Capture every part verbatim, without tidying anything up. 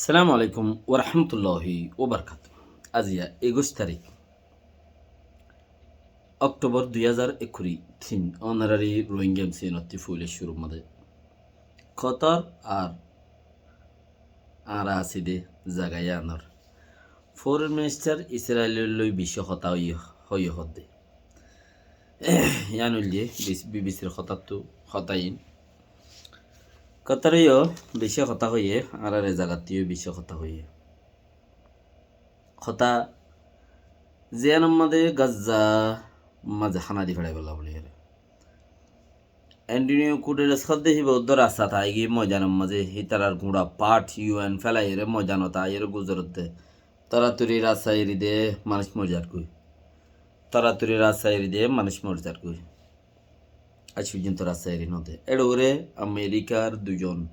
Assalamu alaikum warahmatulláhi wabarakátuhu. Aziya ekuic tarík, Októbor dui házar ekkuri tin, ónorari Rohingya M C N ottú foila cúrur mazé Kotor ar añára así de zaga yíanor foreign minister Israel loi beci hotá hoiye, hoiye hoódde. Yían óilde B B C r hotáttu hotá iín. Kotor yó beci hotá hoiye, añárar e zagattú yó beci hotá hoiye. Hotá ziyánor mazé Gaza mazé hána di feçai bolla buli ere. Antonio Guterres hoódde híba uddúa rasta aigiyói moidanor mazé, hítarar guñça part U N félai ere moidanot aiyóre guzorodde. Toratori rasta eri de manúic mori zargói. Toratori rasta eri de manúic mori zargói. Aij foijjonto rasta eri node. Eçe uore Amerikar duizon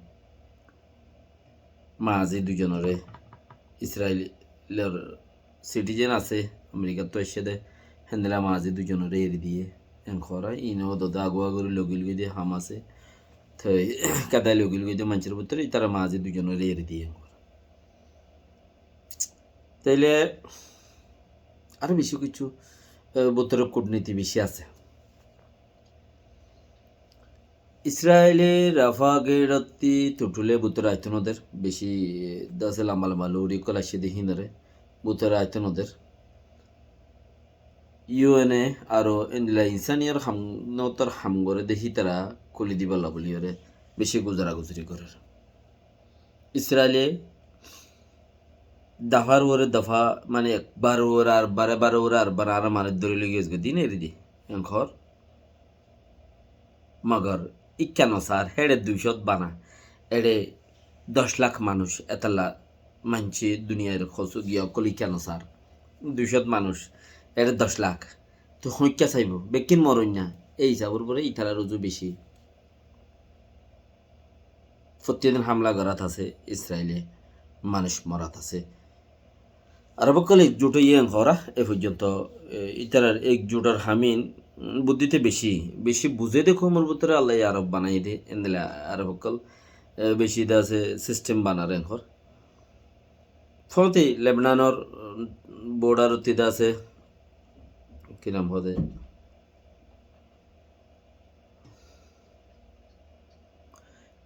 mazi duizonoré, Israelor citizen asé, Amerikattú aiccé dé, héndilla mazi duizonoré eri diyé, en hoór. Ine ódode agua gorí logil goi dé Hamase, toi kedai logil goi dé maincór bútore, ítara mazi duizonoré eri diyé, en hoór. Tóile aró beci kessú, e, bútore kutniti beci asé. Israele Rafa geçottí tutule bútore aitó noder, beci, e, dase lamba lamba lori ókkol aiccé dé hínore bútore aitó noder. U N e aró endilla insaniyotor ham, notor ham goré dé hítara kúli dibolla buliyóre beci guzara guzuri gorér. Israele dafar uore dafa, mane ekbar uore arbar, ekbar uore arbar, añára manúic dóri loi giyé goi, din eri di, en hoór. Mogor ikká no sar, héçe duicót bana, eçe doc lak manúic, etolla maincé duniyair hosu giya ókkol ikká no sar. Duicót manúic, eçe doc lak. Toi hoikká saibo, bekkín moróinna, ei hísabor uore ítarar uzu beci. Fottí din hámla gorát asé, Israele manúic morát asé. Arab ókkol ekjut óiye en hoór, e foijjonto, e, ítarar ekjutor hamin, mm, buddíte beci, beci buzé dé koumor bútore Allaye Arab banaiyé dé, endilla Arab ókkol, e, beci de asé sistem banar en hoór. Fóti Lebnanor, mm, bordarottí de asé, ki nam hoó dé?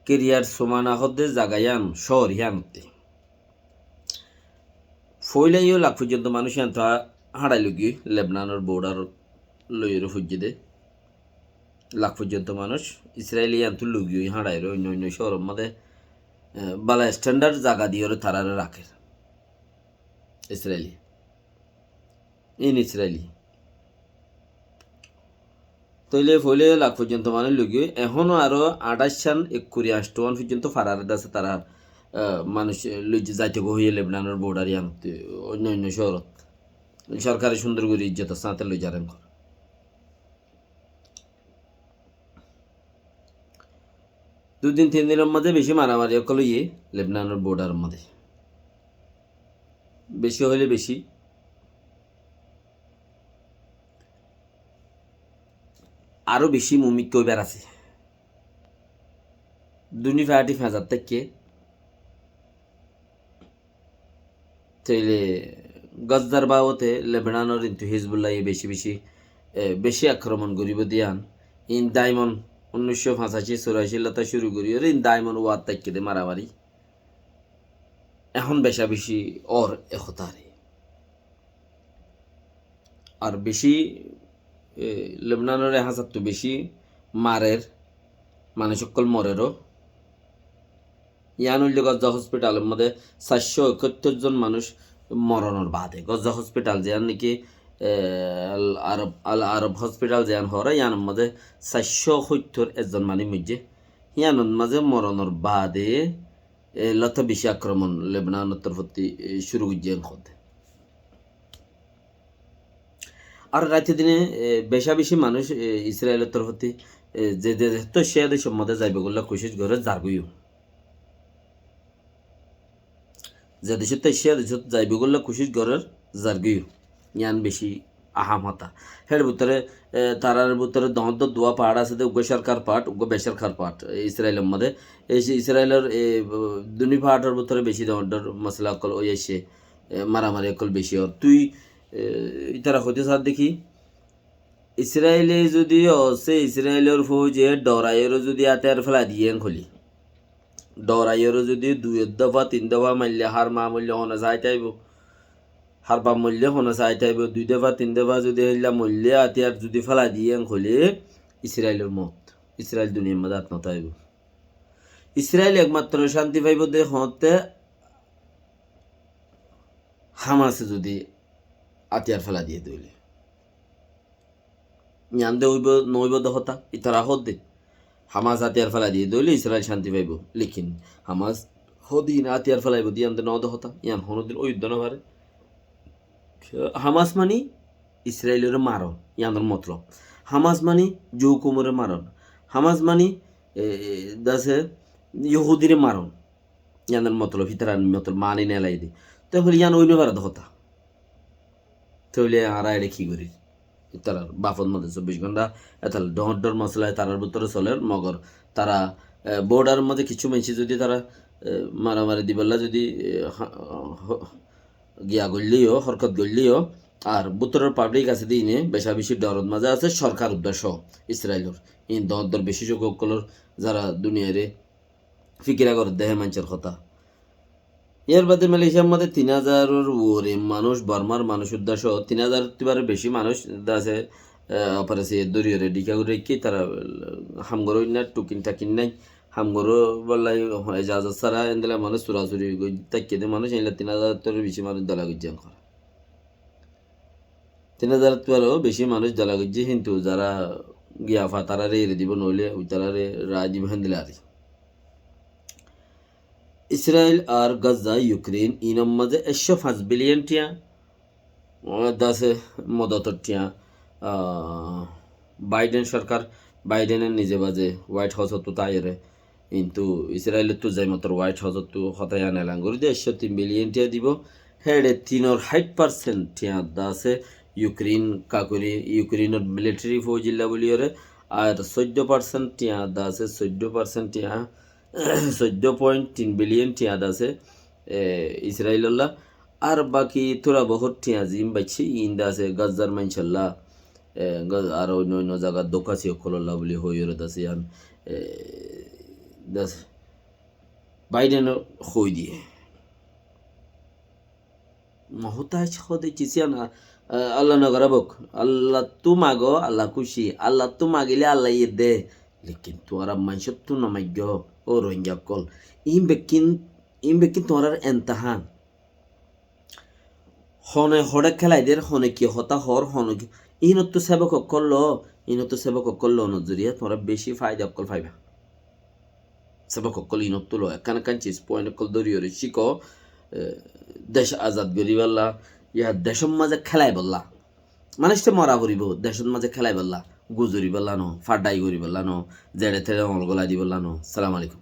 Kiryat Sumana hoódde zaga yían, cóor yíanottí. Foóila yó lak foijjonto manúic yíantu há-, háñçai loigiyói, Lebnanor bordar loiyóre foijjé dé. Lak foijjonto manúic Israel yíantu loigiyói háñçaiyóre oinno oinno cóoror mazé, e, bála estendard zaga diyóre taráre rakér. Israel. In Israel. Tóile foóile lak foijjonto manúic loigiyói, ehóno aró añçáic cán ekkuri añctho wán foijjonto farare de asé tará, e, manúic loizai zaitogói hoiyé Lebnanor bordar yíanot, oinno oinno cóorot. Sorkare cúndor gorí izzotor sáñte loizar en hoór. Dui din tin dinor mazé beci maramari ókkol óiye Lebnanor bordaror mazé. Beci óile beci. Aró beci mumkin óibar asé. Duni parti feñzat táikke. Tóile Gazzar babote Lebnanor intu Hizbullaye beci beci, e, beci akromon goríbo dé yían. In daimon unnic cót fañsaci soraci lóti cúru gorí, ar in daimon uwat táikke dé maramari. Ehón beca beci ór e hotáre. Ar beci, e, Lebnanore háñsattú beci marer, manúic ókkol morer ó. Yían óilde Gozza hospitalor modé sair cót ekattor zon manúic moronor baade. Gozza hospital ziyán niki, e, Al Arab, Al Arab hospital ziyán hoór, yíanor modé sair cót ekattor zon manúic moijjé. Yíanor mazé moronor baade e, lóti beci akromon Lebnanor torfótti, e, cúru goijjé en hoódde. Ar raite dine, e, beca beci manúic, e, Israelor torfótti, e, ze, ze, ze, ze, zaibolla kucíc gorér zargói yó. Ze decót aiccé, ze decót zaibolla kucíc gorér zargói yó. Yían beci Aham hotá. Hér bútore, e, tarar bútore doñr doñr duwá part asé de, uggúa sorkar part, uggúa besorkar part, e, Israilor modé. E, Israilor, e, duni partor bútore beci doñr doñr mosala ókkol ói aiccé, e, maramari ókkol beci ór. Tui, e, itara hoité sar de ki, Israile zudi óse, Israilor fóuje dhoraiyóre zudi átiyar félai diye en hoilé, dhoraiyóre zudi dui dofa, tin dofa maille, har ma moille hone sai táibo, har ba moille hone sai táibo, dui dofa, tin dofa zudi héilla moille átiyar zudi félai diye en hoilé, Israilor mot, Israil duniyar modé át no táibo. Israil ekmatro cánti faibo de hoóñtte Hamase zudi átiyar félai diye de óile. Yián de óibo, no óibo de hotá, itara hoó de. Hamas átiyar félai diye de óile Israil cánti faibo. Lekin Hamas hoó de iín átiyar félaibo de yián de no de hotá, yián honodin ói uddé no fare. Hamas mani Israilore maron, yiánor motolob. Hamas mani Joe Comer-ore maron. Hamas mani, e, e, dase Yohudire maron. Yiánor motolob, itarar motolob mani nelai de. Te hoile yián ói no fare de hotá. Te hoile añára ere ki gorir? Itarar bafot modé sobbic gonta etal doñr doñr mosala tarar bútore soler, mogor tara, e, border modé kissú maincé zudi tara, e, maramari dibolla zudi, e, ha-, ho-, giya goilleyo, horkot goilleyo, ar bútoror public asé de iíne beca beci dhorot mazé asé, sorkar uddá só Israilor. Iín doñr doñr beci sók ókkolor zara duniyaire fikira gorer de hé maincór hotá. Yar bade Malaysiar modé tin házaror uore manúic, Bormar manúic uddá só tin házar ttu bare beci manúic de asé, e, operasi dóriyore dhíka gorí raikké, tara, e, ham goró na, tukin takin nai, ham goró bolla ejazot sára endilla manúic surasuri goi táikke de manúic, endilla tin házar ttu beci manúic dóla goijjé enkor. Tin házar ttu aró beci manúic dóla goijjé, kintu zara giya fa tarare ere dibo, noile uitarare rai dibo, héndilla ar ki. Israil ar Gaza, Ukraine, inor mazé ekcó fañs billion tiya, o, dase modotor tiya, ah, Biden sorkar, Biden e nize baze White House ottu taiyore, kintu Israil ottu zai motor White House ottu hotá yián elan gorí de, ekcó tin billion tiya dibo. Héçe tinor háit percent tiya dase Ukraine kakuri, Ukrainor military fóujilla buliyore, ar soiddo percent tiya dase, soiddo percent tiya, soiddo point tin billion tiya dase, e, Israilolla. Ar baki tura bohut tiya zin baicce, iín dase Gazzar maincólla, e, Gaz-, ar oinno oinno zagar dókasi ókkolólla buli hoiyore dase yián, e, dase Biden hoi diye. Muhtaj hode kisiyan, a, Allah no gorabok. Allattú mago, Allah kúci. Allattú magile Allah ye de. Lekin tuáñra maincóttu no maiggó, ó Rohingya ókkol. Iín bekkin, iín bekkin tuáñrar emtehán. Hone hoçé kélai der, hone ki hotá hoór, hone ki, iínottú sebok ókkol lo, iínottú sebok ókkol lonor zoriya tuáñra beci faida ókkol faiba. Sebok ókkol inottú lo, ekkán ekkán cis point ókkol dóriyore cíko, e, dec azad goríbolla, ya decór mazé kélaibolla. Manúic te mora foribó, decór mazé kélaibolla, guzoribolla no, faddai goríbolla no, zeçe teçe oñl golai dibolla no. Assalamu alaikum.